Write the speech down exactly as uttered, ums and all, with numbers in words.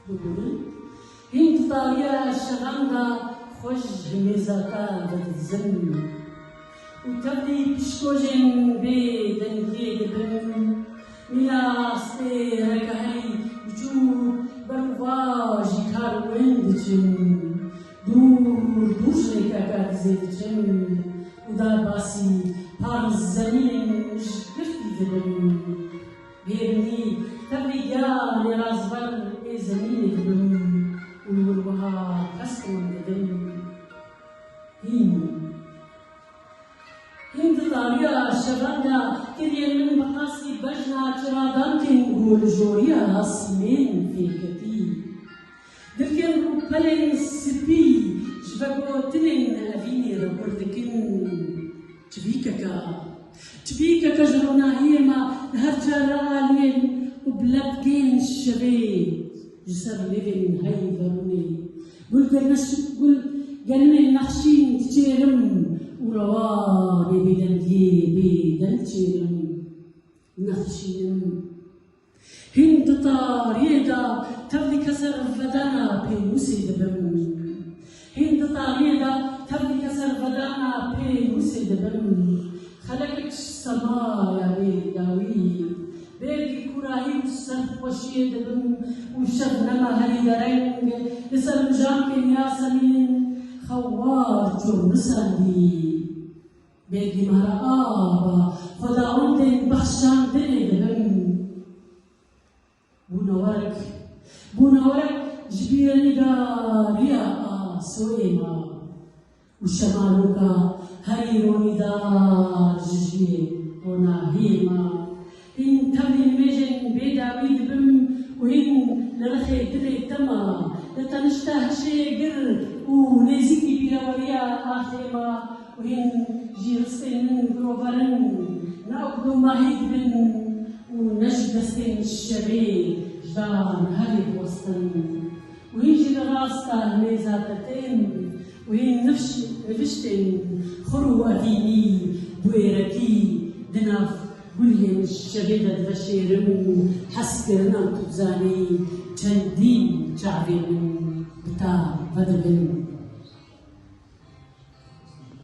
Hîn di tariya şevan de xwe ji mêza te vedizim û tevlî pişkojên bê dengiyê dibim. Mîna stêreke herî biçûk ber û va jî kar û wên diçin. Dûr dûr ji rêkeke dizê diçin û derbasî par zemînên ji girtî dibim. Bêrînî tevlî giyanê razber ê zemînê dibim û li wir wiha kestin didim. Hîn. Hîn di tariya şevan de kiriyên min bi qasî bejna çiradankên ku li joriya asîmên fêketî. Dilkên rûpelên spî ji vegotinên evînê re kur dikin. Çivîkeke, çivîkeke ji ronahiyê me li her çar aliyên û bi lepkên şevê ji ser lêvên hey verûnê. Gul gerneş-, gul gelinên nexşîn diçêrim û rewanê bêdengiyê bêdeng diçêrim. Nexşînim. Hîn di tariyê de tevlî keservedana pênûsê dibim. Hîn di tariyê de tevlî keservedana pênûsê dibim. Xelekek ji semaya wê dawî. Bêrî kûrahî û serxweşiyê dibim û şebnema herî dereng li ser mijankên yasemîn xewar çû nisandî. Bêrî mehra ava xwedawendên bexşandinê dibim. Bûnewerek, bûnewerek ji bîrenîgariya asoyê me û şemaloka herî ronîdar ji jiyê ronahiyê me. Hîn tevlî nimêjên bê dawî dibim û hîn li rixê dilê te me, li tenişta hişê gir û nêzîkî bîreweriya axê me û hîn jî ristên min girover in, ne û domahî dibin û ne ji destên şevê ji dan herî diwestin. Û hîn jî li rasta mêza te tên û hîn nifş-, niviştên xur û evînî, bûêrekî di nav guliyên şevê de diveşêrim û hezkirina ku dizanî çendîn çavên min bi te vedibin.